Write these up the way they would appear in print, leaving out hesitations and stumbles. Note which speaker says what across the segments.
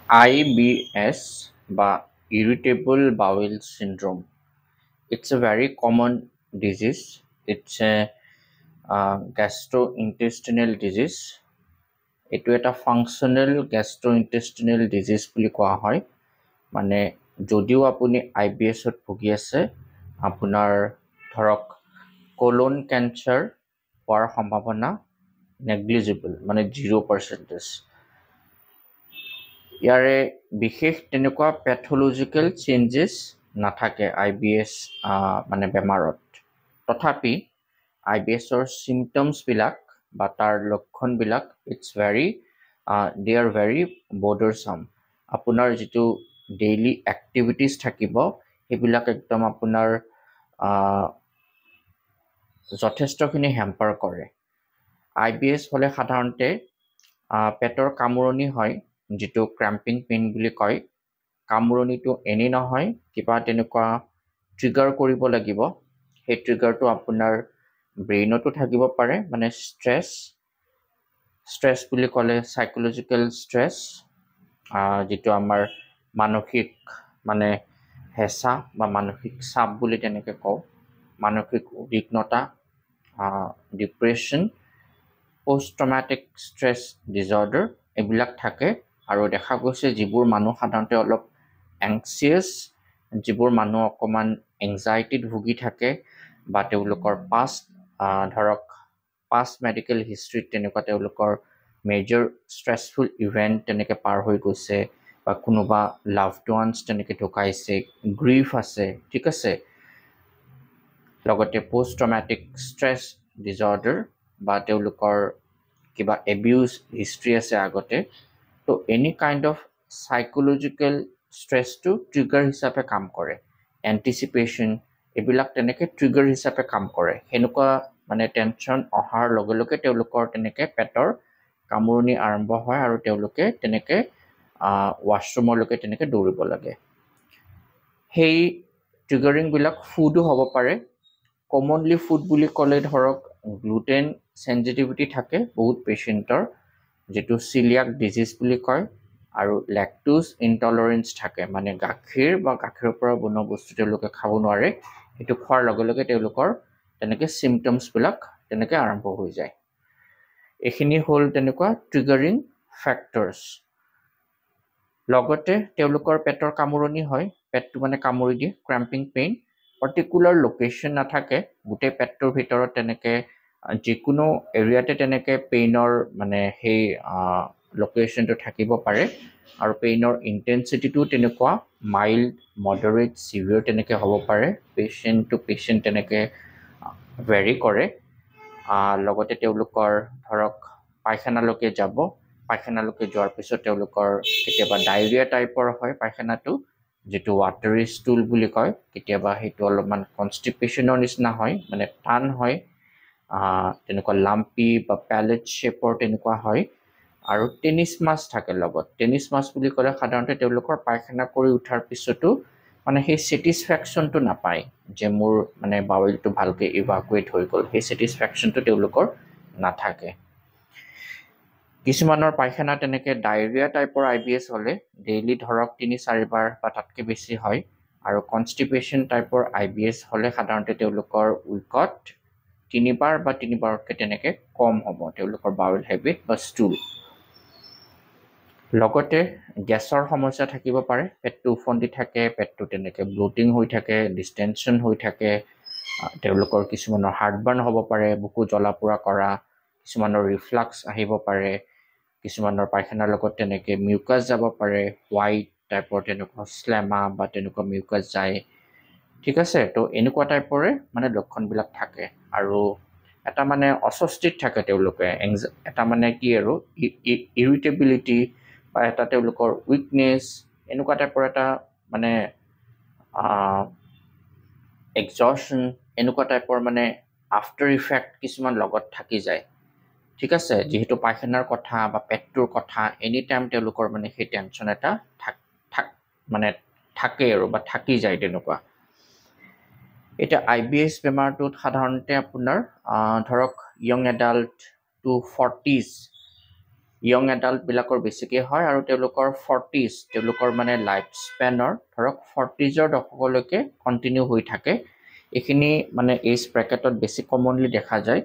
Speaker 1: IBS বা irritable bowel syndrome. It's a very common disease. It's a gastrointestinal disease. এইটো এটা functional gastrointestinal disease বুলি কোৱা হয়। মানে যদিও আপুনি আই বি এছত ভুগি আছে, আপোনাৰ ধৰক কলন কেঞ্চাৰ হোৱাৰ সম্ভাৱনা নেগলিজিবল, মানে 0%। ইয়াৰে বিশেষ তেনেকুৱা পেথলজিকেল চেঞ্জেছ নাথাকে আই বি এছ মানে বেমাৰত। তথাপি আই বি এছৰ চিমটমছবিলাক বা তাৰ লক্ষণবিলাক it's very they are very bothersome. আপোনাৰ যিটো ডেইলি এক্টিভিটিছ থাকিব, সেইবিলাক একদম আপোনাৰ যথেষ্টখিনি হেম্পাৰ কৰে। আই বি এছ হ'লে সাধাৰণতে পেটৰ কামোৰণি হয়, যিটো ক্ৰেম্পিং পেইন বুলি কয়। কামোৰণিটো এনেই নহয়, কিবা তেনেকুৱা ট্ৰিগাৰ কৰিব লাগিব। সেই ট্ৰিগাৰটো আপোনাৰ ব্ৰেইনতো থাকিব পাৰে, মানে ষ্ট্ৰেছ। ষ্ট্ৰেছ বুলি ক'লে চাইক'লজিকেল ষ্ট্ৰেছ, যিটো আমাৰ মানসিক মানে হেঁচা বা মানসিক চাপ বুলি তেনেকৈ কওঁ, মানসিক উদ্বিগ্নতা, depression, post traumatic stress disorder, এইবিলাক থাকে। আৰু দেখা গৈছে, যিবোৰ মানুহ সাধাৰণতে অলপ এংচিয়াছ, যিবোৰ মানুহ অকণমান এংজাইটিত ভুগি থাকে বা তেওঁলোকৰ পাষ্ট ধৰক পাষ্ট মেডিকেল হিষ্ট্ৰীত তেনেকুৱা তেওঁলোকৰ মেজৰ ষ্ট্ৰেছফুল ইভেণ্ট তেনেকৈ পাৰ হৈ গৈছে বা কোনোবা লাভড ওৱানছ তেনেকৈ ঢুকাইছে, গ্ৰীফ আছে, ঠিক আছে, লগতে পষ্ট ট্ৰমেটিক ষ্ট্ৰেছ ডিজৰ্ডাৰ বা তেওঁলোকৰ কিবা এবিউজ হিষ্ট্ৰী আছে আগতে, তো এনি কাইণ্ড অফ চাইক'লজিকেল ষ্ট্ৰেছটো ট্ৰিগাৰ হিচাপে কাম কৰে। এণ্টিচিপেশ্যন, এইবিলাক তেনেকৈ ট্ৰিগাৰ হিচাপে কাম কৰে। সেনেকুৱা মানে টেনশ্যন অহাৰ লগে লগে তেওঁলোকৰ তেনেকৈ পেটৰ কামোৰণি আৰম্ভ হয় আৰু তেওঁলোকে তেনেকৈ ৱাছৰুমলৈকে তেনেকৈ দৌৰিব লাগে। সেই ট্ৰিগাৰিংবিলাক ফুডো হ'ব পাৰে। কমনলি ফুড বুলি ক'লে ধৰক গ্লুটেন চেঞ্চিটিভিটি থাকে বহুত পেচেণ্টৰ, যিটো চিলিয়াক ডিজিজ বুলি কয়, আৰু লেক্টোজ ইনটলাৰেঞ্চ থাকে, মানে গাখীৰ বা গাখীৰৰ পৰা বনোৱা বস্তু তেওঁলোকে খাব নোৱাৰে। সেইটো খোৱাৰ লগে লগে তেওঁলোকৰ তেনেকৈ চিমটমছবিলাক তেনেকৈ আৰম্ভ হৈ যায়। এইখিনি হ'ল তেনেকুৱা ট্ৰিগাৰিং ফেক্টৰ্ছ। লগতে তেওঁলোকৰ পেটৰ কামোৰণি হয়, পেটটো মানে কামুৰি দিয়ে, ক্ৰেম্পিং পেইন। পাৰ্টিকুলাৰ লোকেশ্যন নাথাকে, গোটেই পেটটোৰ ভিতৰত তেনেকৈ যিকোনো এৰিয়াতে তেনেকৈ পেইনৰ মানে সেই লোকেশ্যনটো থাকিব পাৰে। আৰু পেইনৰ ইণ্টেনচিটিটো তেনেকুৱা মাইল্ড, মডাৰেট, চিভিয়াৰ তেনেকৈ হ'ব পাৰে। পেচেণ্ট টু পেচেণ্ট তেনেকৈ ভেৰি কৰে। লগতে তেওঁলোকৰ ধৰক পায়খানালৈকে যাব, পায়খানালৈকে যোৱাৰ পিছত তেওঁলোকৰ কেতিয়াবা ডায়েৰিয়া টাইপৰ হয় পায়খানাটো, যিটো ৱাটাৰী ষ্টুল বুলি কয়। কেতিয়াবা সেইটো অলপমান কনষ্টিপেশ্যনৰ নিচিনা হয়, মানে টান হয়, তেনেকুৱা লাম্পি বা পেলেট শ্বেপৰ তেনেকুৱা হয়। আৰু টেনিছমাছ থাকে লগত। টেনিছমাছ বুলি ক'লে সাধাৰণতে তেওঁলোকৰ পায়খানা কৰি উঠাৰ পিছতো মানে সেই ছেটিছফেকশ্যনটো নাপায় যে মোৰ মানে বাৱেলটো ভালকৈ ইভাকুৱেট হৈ গ'ল, সেই ছেটিছফেকশ্যনটো তেওঁলোকৰ নাথাকে। কিছুমানৰ পায়খানা তেনেকৈ ডায়েৰিয়া টাইপৰ আই বি এছ হ'লে ডেইলি ধৰক তিনি চাৰিবাৰ বা তাতকৈ বেছি হয়। আৰু কনষ্টিপেশ্যন টাইপৰ আই বি এছ হ'লে সাধাৰণতে তেওঁলোকৰ উইকত তিনিবাৰ বা তিনিবাৰতকৈ তেনেকৈ কম হ'ব তেওঁলোকৰ বাৱেল হেবিট বা ষ্টুল। লগতে গেছৰ সমস্যা থাকিব পাৰে, পেটটো ওফন্দি থাকে, পেটটো তেনেকৈ ব্ল'টিং হৈ থাকে, ডিষ্টেনশ্যন হৈ থাকে। তেওঁলোকৰ কিছুমানৰ হাৰ্টবাৰ্ণ হ'ব পাৰে, বুকু জ্বলা পোৰা কৰা, কিছুমানৰ ৰিফ্লাক্স আহিব পাৰে, কিছুমানৰ পায়খানাৰ লগত তেনেকৈ মিউকাছ যাব পাৰে, হোৱাইট টাইপৰ তেনেকুৱা শ্লেমা বা তেনেকুৱা মিউকাছ যায়, ঠিক আছে। তো এনেকুৱা টাইপৰে মানে লক্ষণবিলাক থাকে আৰু এটা মানে অস্বস্তিত থাকে তেওঁলোকে, এটা মানে কি আৰু ইৰিটেবিলিটি বা এটা তেওঁলোকৰ উইকনেছ, এনেকুৱা টাইপৰ এটা মানে এক্সজশ্যন, এনেকুৱা টাইপৰ মানে আফটাৰ ইফেক্ট কিছুমান লগত থাকি যায়, ঠিক আছে। যিহেতু পায়খানাৰ কথা বা পেটটোৰ কথা, এনি টাইম তেওঁলোকৰ মানে সেই টেনশ্যন এটা থাক থাক মানে থাকে আৰু বা থাকি যায় তেনেকুৱা। এতিয়া আই বি এছ বেমাৰটোত সাধাৰণতে আপোনাৰ ধৰক young adult to 40s, young এডাল্টবিলাকৰ বেছিকৈ হয় আৰু তেওঁলোকৰ ফৰ্টিজ, তেওঁলোকৰ মানে লাইফ স্পেনৰ ধৰক ফৰ্টিজৰ দশকলৈকে কণ্টিনিউ হৈ থাকে। এইখিনি মানে এইজ ব্ৰেকেটত বেছি কমনলি দেখা যায়।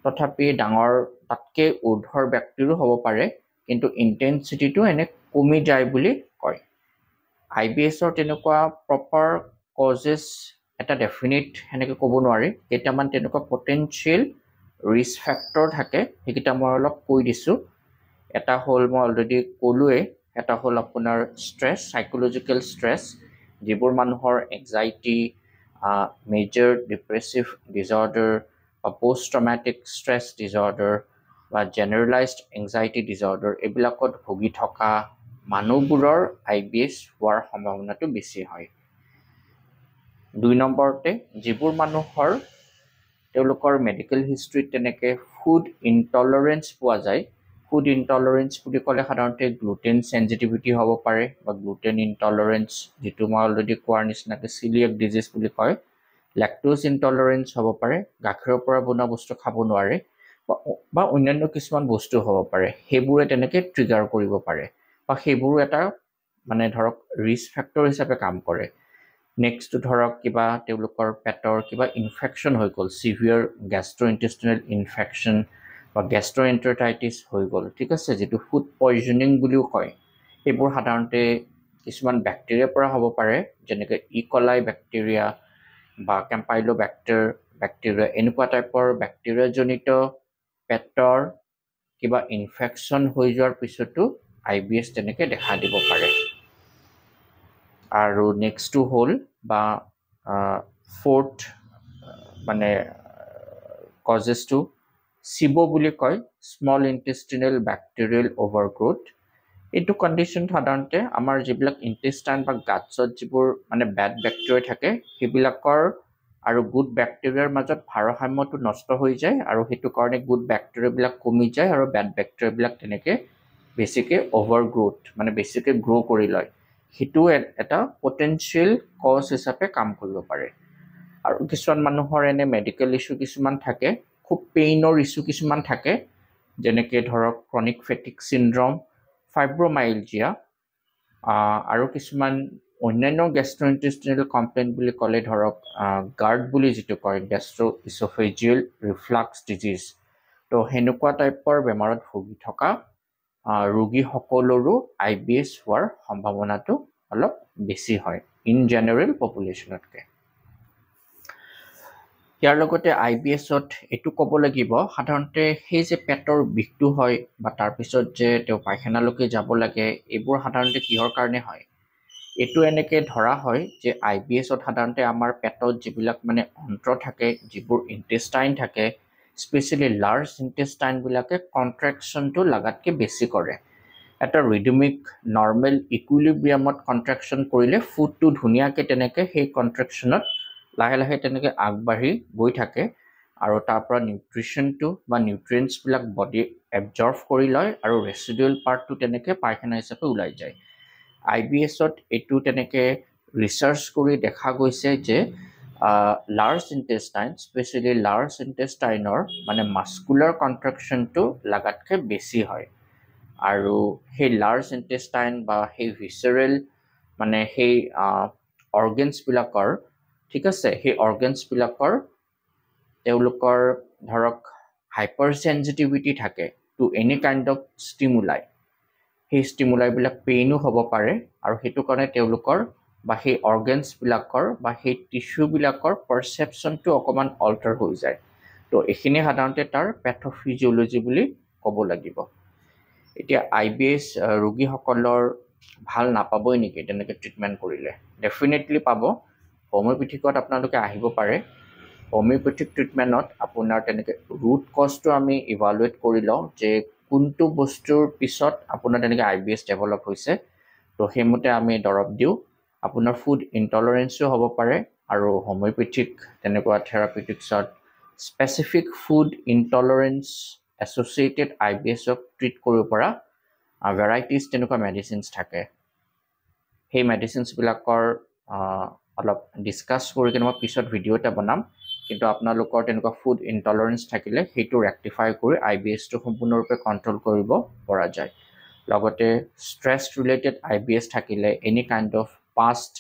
Speaker 1: তথাপি ডাঙৰ তাতকৈ ঊৰ্ধৰ ব্যক্তিৰো হ'ব পাৰে, কিন্তু ইণ্টেনচিটিটো এনে কমি যায় বুলি কয়। আই বি এছৰ তেনেকুৱা প্ৰপাৰ কজেছ এটা ডেফিনিট সেনেকৈ ক'ব নোৱাৰি। কেইটামান তেনেকুৱা পটেঞ্চিয়েল ৰিস্ক ফেক্টৰ থাকে, সেইকেইটা মই অলপ কৈ দিছোঁ। এটা হ'ল মই অলৰেডি ক'লোৱেই, এটা হ'ল আপোনাৰ ষ্ট্ৰেছ, চাইক'লজিকেল ষ্ট্ৰেছ। যিবোৰ মানুহৰ এংজাইটি, মেজৰ ডিপ্ৰেছিভ ডিজৰ্ডাৰ বা পষ্ট ট্ৰমেটিক ষ্ট্ৰেছ ডিজৰ্ডাৰ বা জেনেৰেলাইজড এংজাইটি ডিজৰ্ডাৰ, এইবিলাকত ভুগি থকা মানুহবোৰৰ আই বি এছ হোৱাৰ সম্ভাৱনাটো বেছি হয়। 2 নম্বৰতে যিবোৰ মানুহৰ তেওঁলোকৰ মেডিকেল হিষ্ট্ৰীত তেনেকৈ ফুড ইনটলাৰেঞ্চ পোৱা যায়। ফুড ইনটলাৰেঞ্চ বুলি ক'লে সাধাৰণতে গ্লুটেন চেঞ্চিটিভিটি হ'ব পাৰে বা গ্লুটেন ইনটলাৰেঞ্চ, যিটো মই অলৰেডি কোৱাৰ নিচিনাকৈ চিলিয়েক ডিজিজ বুলি কয়। লেক্ট'জ ইনটলাৰেঞ্চ হ'ব পাৰে, গাখীৰৰ পৰা বনোৱা বস্তু খাব নোৱাৰে বা অন্যান্য কিছুমান বস্তু হ'ব পাৰে, সেইবোৰে তেনেকৈ ট্ৰিগাৰ কৰিব পাৰে বা সেইবোৰো এটা মানে ধৰক ৰিস্ক ফেক্টৰ হিচাপে কাম কৰে। নেক্সটটো ধৰক কিবা তেওঁলোকৰ পেটৰ কিবা ইনফেকশ্যন হৈ গ'ল, চিভিয়াৰ গেষ্ট্ৰ' ইণ্টেষ্টিনেল ইনফেকশ্যন বা গেষ্ট্ৰ' এণ্টাৰটাইটিছ হৈ গ'ল, ঠিক আছে, যিটো ফুড পয়জনিং বুলিও কয়। সেইবোৰ সাধাৰণতে কিছুমান বেক্টেৰিয়াৰ পৰা হ'ব পাৰে, যেনেকৈ ইকলাই বেক্টেৰিয়া বা কেম্পাইলোবেক্টাৰ বেক্টেৰিয়া, এনেকুৱা টাইপৰ বেক্টেৰিয়াজনিত পেটৰ কিবা ইনফেকশ্যন হৈ যোৱাৰ পিছতো আই বি এছ তেনেকৈ দেখা দিব পাৰে। আৰু নেক্সটটো হ'ল বা ফ'ৰ্থ মানে কজেছটো চিব বুলি কয়, স্মল ইণ্টেষ্টিনেল বেক্টেৰিয়েল অভাৰগ্ৰ'থ। এইটো কণ্ডিশ্যন সাধাৰণতে আমাৰ যিবিলাক ইণ্টেষ্টাইন বা গাটছত যিবোৰ মানে বেড বেক্টেৰিয়া থাকে, সেইবিলাকৰ আৰু গুড বেক্টেৰিয়াৰ মাজত ভাৰসাম্যটো নষ্ট হৈ যায় আৰু সেইটো কাৰণে গুড বেক্টেৰিয়াবিলাক কমি যায় আৰু বেড বেক্টেৰিয়াবিলাক তেনেকৈ বেছিকৈ অভাৰগ্ৰ'থ মানে বেছিকৈ গ্ৰ' কৰি লয়। সেইটো এটা পটেঞ্চিয়েল কজ হিচাপে কাম কৰিব পাৰে। আৰু কিছুমান মানুহৰ এনে মেডিকেল ইছ্যু কিছুমান থাকে, খুব পেইনৰ ইছ্যু কিছুমান থাকে, যেনেকৈ ধৰক ক্ৰনিক ফেটিক চিণ্ড্ৰম, ফাইব্ৰমাইলজিয়া আৰু কিছুমান অন্যান্য গেষ্ট্ৰ' ইণ্টেষ্টিনেল কমপ্লেইন বুলি ক'লে ধৰক গাৰ্ড বুলি যিটো কয়, গেষ্ট্ৰ' ইছ'ফেজিয়েল ৰিফ্লাক্স ডিজিজ, তো সেনেকুৱা টাইপৰ বেমাৰত ভুগি থকা ৰোগীসকলৰো আই বি এছ হোৱাৰ সম্ভাৱনাটো অলপ বেছি হয় ইন জেনেৰেল পপুলেশ্যনতকৈ। ইয়াৰ লগতে আই বি এছত এইটো ক'ব লাগিব, সাধাৰণতে সেই যে পেটৰ বিষটো হয় বা তাৰপিছত যে তেওঁ পায়খানালৈকে যাব লাগে, এইবোৰ সাধাৰণতে কিহৰ কাৰণে হয়? এইটো এনেকৈ ধৰা হয় যে আই বি এছত সাধাৰণতে আমাৰ পেটত যিবিলাক মানে অন্ত্ৰ থাকে, যিবোৰ ইণ্টেষ্টাইন থাকে, স্পেচিয়েলি লাৰ্জ ইণ্টেষ্টাইনবিলাকে কণ্ট্ৰেকশ্যনটো লাগাতকৈ বেছি কৰে। এটা ৰিদমিক নৰ্মেল ইকুইলিব্ৰিয়ামত কণ্ট্ৰেকশ্যন কৰিলে ফুডটো ধুনীয়াকৈ তেনেকৈ সেই কণ্ট্ৰেকশ্যনত লাহে লাহে তেনেকৈ আগবাঢ়ি গৈ থাকে আৰু তাৰ পৰা নিউট্ৰিশ্যনটো বা নিউট্ৰিয়েণ্টছবিলাক বডি এবজৰ্ভ কৰি লয় আৰু ৰেচিডুৱেল পাৰ্টটো তেনেকৈ পায়খানা হিচাপে ওলাই যায়। আই বি এছত এইটো তেনেকৈ ৰিচাৰ্চ কৰি দেখা গৈছে যে লাৰ্জ ইণ্টেষ্টাইন, স্পেচিয়েলি লাৰ্জ ইণ্টেষ্টাইনৰ মানে মাস্কুলাৰ কণ্ট্ৰেকশ্যনটো লাগাতকৈ বেছি হয় আৰু সেই লাৰ্জ ইণ্টেষ্টাইন বা সেই ভিচেৰেল মানে সেই অৰ্গেনছবিলাকৰ, ঠিক আছে, সেই অৰ্গেনছবিলাকৰ তেওঁলোকৰ ধৰক হাইপাৰ চেঞ্চিটিভিটি থাকে to any kind of stimuli. সেই ষ্টিমুলাইবিলাক পেইনো হ'ব পাৰে আৰু সেইটো কাৰণে তেওঁলোকৰ বা সেই অৰ্গেনছবিলাকৰ বা সেই টিচুবিলাকৰ পাৰচেপশ্যনটো অকণমান অল্টাৰ হৈ যায়। তো এইখিনি সাধাৰণতে তাৰ পেথ'ফিজিঅ'লজি বুলি ক'ব লাগিব। এতিয়া আই বি এছ ৰোগীসকলৰ ভাল নাপাবই নেকি তেনেকৈ ট্ৰিটমেণ্ট কৰিলে? ডেফিনেটলি পাব। হোমিঅ'পেথিকত আপোনালোকে আহিব পাৰে। হোমিঅ'পেথিক ট্ৰিটমেণ্টত আপোনাৰ তেনেকৈ ৰুট কজটো আমি ইভালুৱেট কৰি লওঁ যে কোনটো বস্তুৰ পিছত আপোনাৰ তেনেকৈ আই বি এছ ডেভেলপ হৈছে, তো সেইমতে আমি দৰৱ দিওঁ। আপোনাৰ ফুড ইনটলাৰেঞ্চো হ'ব পাৰে আৰু হোমিঅ'পেথিক তেনেকুৱা থেৰাপিউটিক্সত specific food intolerance associated I B এছক treat কৰিব পৰা ভেৰাইটিজ তেনেকুৱা মেডিচিনছ থাকে। সেই মেডিচিনছবিলাকৰ অলপ ডিছকাছ কৰি কিনে মই পিছত ভিডিঅ' এটা বনাম। কিন্তু আপোনালোকৰ তেনেকুৱা ফুড ইনটলাৰেঞ্চ থাকিলে সেইটো ৰেক্টিফাই কৰি আই বি এছটো সম্পূৰ্ণৰূপে কণ্ট্ৰল কৰিব পৰা যায়। লগতে ষ্ট্ৰেছ ৰিলেটেড আই বি এছ থাকিলে, এনি কাইণ্ড অফ পাষ্ট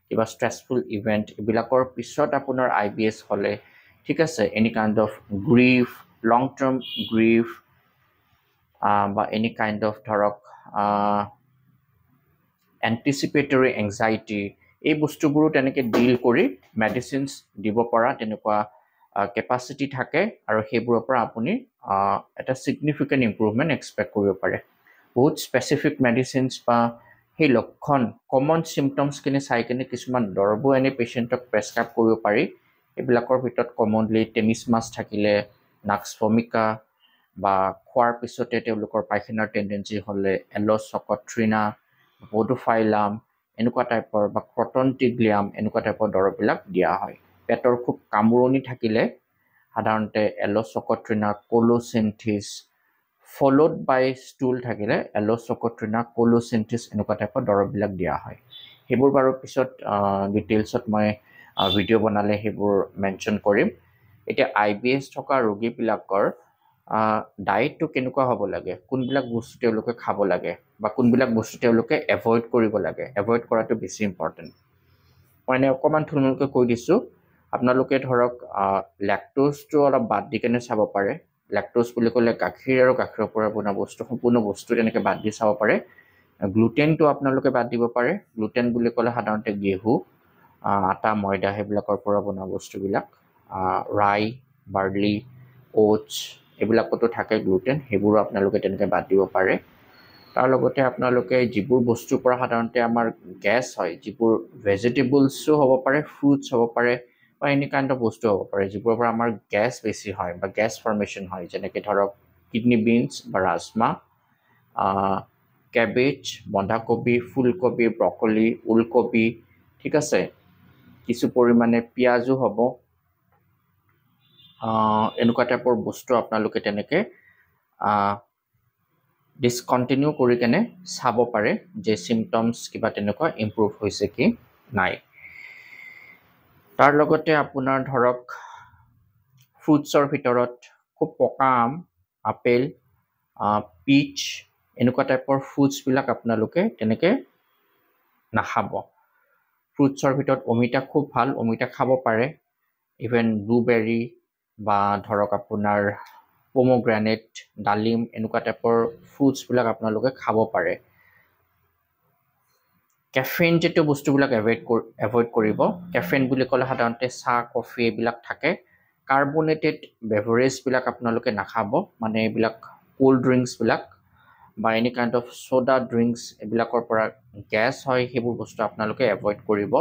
Speaker 1: কিবা ষ্ট্ৰেছফুল ইভেণ্ট, এইবিলাকৰ পিছত আপোনাৰ আই বি এছ হ'লে, ঠিক আছে, any kind of grief, long term grief বা এনি কাইণ্ড অফ ধৰক এণ্টিচিপেটৰী এংজাইটি, এই বস্তুবোৰো তেনেকৈ ডিল কৰি মেডিচিনছ দিব পৰা তেনেকুৱা কেপাচিটি থাকে আৰু সেইবোৰৰ পৰা আপুনি এটা ছিগনিফিকেণ্ট ইম্প্ৰুভমেণ্ট এক্সপেক্ট কৰিব পাৰে। বহুত স্পেচিফিক মেডিচিনছ বা সেই লক্ষণ, কমন চিমটমছখিনি চাই কিনে কিছুমান দৰৱো এনে পেচেণ্টক প্ৰেছক্ৰাইব কৰিব পাৰি। এইবিলাকৰ ভিতৰত কমনলি টেনিছমাছ থাকিলে নাক্স ভমিকা বা খোৱাৰ পিছতে তেওঁলোকৰ পায়খানাৰ টেণ্ডেঞ্চি হ'লে এলছ চকট্ৰিনা, পডোফাইলাম এনেকুৱা টাইপৰ বা ক্ৰটন টিগ্লিয়াম এনেকুৱা টাইপৰ দৰৱবিলাক দিয়া হয়। পেটৰ খুব কামোৰণি থাকিলে সাধাৰণতে এল'চকট্ৰিনা, কলোচেন্থিছ, ফ'ল'ড বাই ষ্টুল থাকিলে এল'চকট্ৰিনা, কলোচেন্থিছ এনেকুৱা টাইপৰ দৰৱবিলাক দিয়া হয়। সেইবোৰ বাৰু পিছত ডিটেইলছত মই ভিডিঅ' বনালে সেইবোৰ মেনশ্যন কৰিম। এতিয়া আই বি এছ থকা ৰোগীবিলাকৰ ডায়েটটো কেনেকুৱা হ'ব লাগে, কোনবিলাক বস্তু তেওঁলোকে খাব লাগে বা কোনবিলাক বস্তু তেওঁলোকে এভইড কৰিব লাগে, এভইড কৰাটো বেছি ইম্পৰ্টেণ্ট, মই এনেই অকণমান থুলমূলকৈ কৈ দিছোঁ। আপোনালোকে ধৰক লেক্ট'জটো অলপ বাদ দি কেনে চাব পাৰে। লেক্ট'জ বুলি ক'লে গাখীৰ আৰু গাখীৰৰ পৰা বনোৱা বস্তু, সম্পূৰ্ণ বস্তু তেনেকৈ বাদ দি চাব পাৰে। গ্লুটেনটো আপোনালোকে বাদ দিব পাৰে। গ্লুটেন বুলি ক'লে সাধাৰণতে গেহু, আটা, ময়দা সেইবিলাকৰ পৰা বনোৱা বস্তুবিলাক, ৰাই, বাৰ্লি, অ'টছ এইবিলাকতো থাকে গ্লুটেন, সেইবোৰো আপোনালোকে তেনেকৈ বাদ দিব পাৰে। তাৰ লগতে আপোনালোকে যিবোৰ বস্তুৰ পৰা সাধাৰণতে আমাৰ গেছ হয়, যিবোৰ ভেজিটেবলছো হ'ব পাৰে, ফ্ৰুটছ হ'ব পাৰে বা এনি কাইণ্ড অফ বস্তু হ'ব পাৰে যিবোৰৰ পৰা আমাৰ গেছ বেছি হয় বা গেছ ফৰ্মেশ্যন হয়, যেনেকৈ ধৰক কিডনী বিনছ বা ৰাজমা, কেবেজ, বন্ধাকবি, ফুলকবি, ব্ৰকলি, ওলকবি, ঠিক আছে, কিছু পৰিমাণে পিঁয়াজো হ'ব, এনেকুৱা টাইপৰ বস্তু আপোনালোকে তেনেকৈ ডিছকণ্টিনিউ কৰি কেনে চাব পাৰে যে চিমটমছ কিবা তেনেকুৱা ইম্প্ৰুভ হৈছে কি নাই। তাৰ লগতে আপোনাৰ ধৰক ফ্ৰুটছৰ ভিতৰত খুব পকা আম, আপেল, পিচ এনেকুৱা টাইপৰ ফ্ৰুটছবিলাক আপোনালোকে তেনেকৈ নাখাব। ফ্ৰুটছৰ ভিতৰত অমিতা খুব ভাল, অমিতা খাব পাৰে। ইভেন ব্লুবেৰী বা ধৰক আপোনাৰ পম'গ্ৰেনেট, ডালিম এনেকুৱা টাইপৰ ফ্ৰুটছবিলাক আপোনালোকে খাব পাৰে। কেফেইন জাতীয় বস্তুবিলাক এভইড কৰিব। কেফেইন বুলি ক'লে সাধাৰণতে চাহ, কফি এইবিলাক থাকে। কাৰ্বনেটেড বেভাৰেজবিলাক আপোনালোকে নাখাব, মানে এইবিলাক ক'ল্ড ড্ৰিংকছবিলাক বা any kind of soda drinks, এইবিলাকৰ পৰা গেছ হয়, সেইবোৰ বস্তু আপোনালোকে এভইড কৰিব।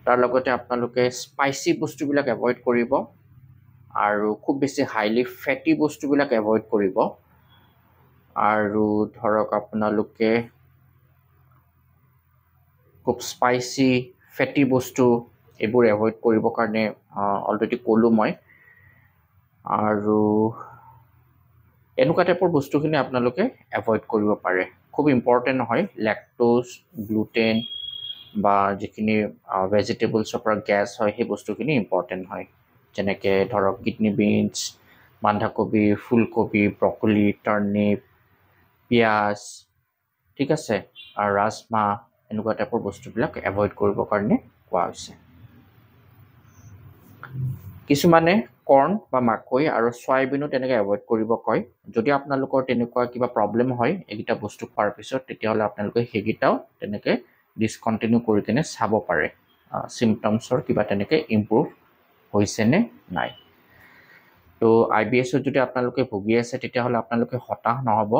Speaker 1: তাৰ লগতে আপোনালোকে স্পাইচি বস্তুবিলাক এভইড কৰিব আৰু খুব বেছি হাইলি ফেটি বস্তুবিলাক এভইড কৰিব। আৰু ধৰক আপোনালোকে খুব স্পাইচি, ফেটি বস্তু এইবোৰ এভইড কৰিবৰ কাৰণে অলৰেডি ক'লোঁ মই। আৰু এনেকুৱা টাইপৰ বস্তুখিনি আপোনালোকে এভইড কৰিব পাৰে। খুব ইম্পৰ্টেণ্ট হয় লেক্ট'জ, গ্লুটেন বা যিখিনি ভেজিটেবলছৰ পৰা গেছ হয়, সেই বস্তুখিনি ইম্পৰ্টেণ্ট হয়, যেনেকৈ ধৰক কিডনী বিনছ, বন্ধাকবি, ফুলকবি, ব্ৰকলি, টাৰ্নিপ, পিঁয়াজ, ঠিক আছে, আৰু ৰাজমাহ এনেকুৱা টাইপৰ বস্তুবিলাক এভইড কৰিবৰ কাৰণে কোৱা হৈছে। কিছুমানে কৰ্ণ বা মাকৈ আৰু চয়াবিনো তেনেকৈ এভইড কৰিব কয়। যদি আপোনালোকৰ তেনেকুৱা কিবা প্ৰব্লেম হয় এইকেইটা বস্তু খোৱাৰ পিছত, তেতিয়াহ'লে আপোনালোকে সেইকেইটাও তেনেকৈ ডিছকণ্টিনিউ কৰি কেনে চাব পাৰে চিমটমছৰ কিবা তেনেকৈ ইম্প্ৰুভ হৈছেনে নাই। তো আই বি এছত যদি আপোনালোকে ভুগি আছে, তেতিয়াহ'লে আপোনালোকে হতাশ নহ'ব।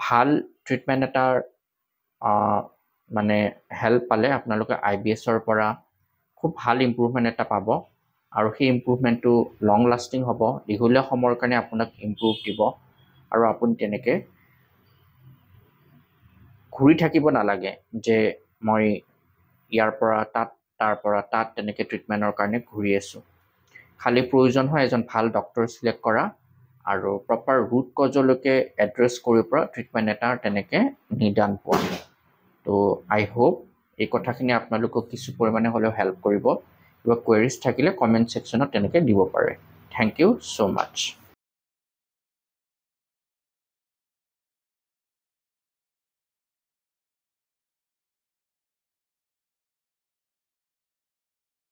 Speaker 1: ভাল ট্ৰিটমেণ্ট এটাৰ মানে হেল্প পালে আপোনালোকে আই বি এছৰ পৰা খুব ভাল ইম্প্ৰুভমেণ্ট এটা পাব আৰু সেই ইম্প্ৰুভমেণ্টটো লং লাষ্টিং হ'ব, দীঘলীয়া সময়ৰ কাৰণে আপোনাক ইম্প্ৰুভ দিব আৰু আপুনি তেনেকৈ ঘূৰি থাকিব নালাগে যে মই ইয়াৰ পৰা তাত, তাৰ পৰা তাত তেনেকৈ ট্ৰিটমেণ্টৰ কাৰণে ঘূৰি আছোঁ। খালী প্ৰয়োজন হয় এজন ভাল ডক্টৰ চিলেক্ট কৰা আৰু প্ৰপাৰ ৰুট কজলৈকে এড্ৰেছ কৰিব পৰা ট্ৰিটমেণ্ট এটাৰ তেনেকৈ নিদান পোৱা। তো আই হোপ এই কথাখিনি আপোনালোকক কিছু পৰিমাণে হ'লেও হেল্প কৰিব। কিবা কুৱেৰিজ থাকিলে কমেণ্ট ছেকশ্যনত তেনেকৈ দিব পাৰে। Thank you so much.